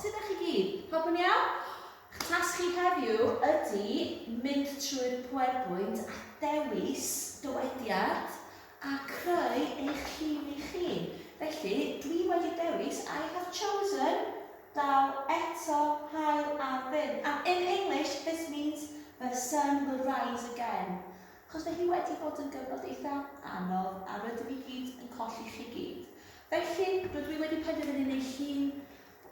Sut ydych chi gyd? Pawb yn iawn? Eich tasg chi heddiw ydy mynd trwy'r PowerPoint a dewis dywediad a creu eich llun eich hun. Felly, dwi wedi dewis, I have chosen, daw eto haul ar fynd. And in English, this means the sun will rise again. Achos mae hi wedi bod yn gyfnod eitha anodd a rydym i gyd yn colli chi gyd. Felly, rydw i wedi penderfynu wneud llun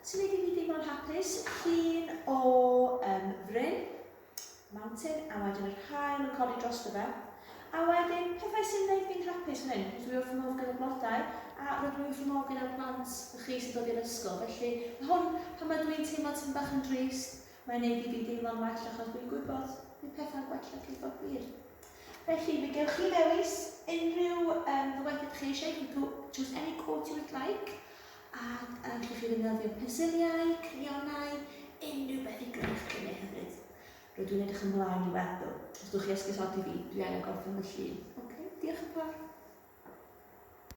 sy'n neud i fi deimlo'n hapus, llun o um, fryn, mountain, a wedyn yr haul yn codi drosto fe. A wedyn, pethau sy'n neud fi'n hapus fan hyn, dwi wrth fy modd gyda blodau, a rydw i wrth fy modd gyda'r plant chi sy'n dod i'r ysgol. Felly, mae hwn, pan mae dwi'n teimlo tipyn bach yn drist, mae'n neud i fi deimlo'n well achos dwi'n gwybod bydd pethau'n gwella cyn bo hir. Felly, fe gewch chi ddewis unrhyw um, ddywediad chi eisiau. You can choose any quote you would like. A allwch chi ddefnyddio pensiliau, creonau, unrhyw beth i greu'ch lluniau hyfryd. Rydw i'n edrych ymlaen i weld nhw. Os dwch chi esgusodi fi, dwi angen gorffen fy llun. Ok, diolch yn fawr.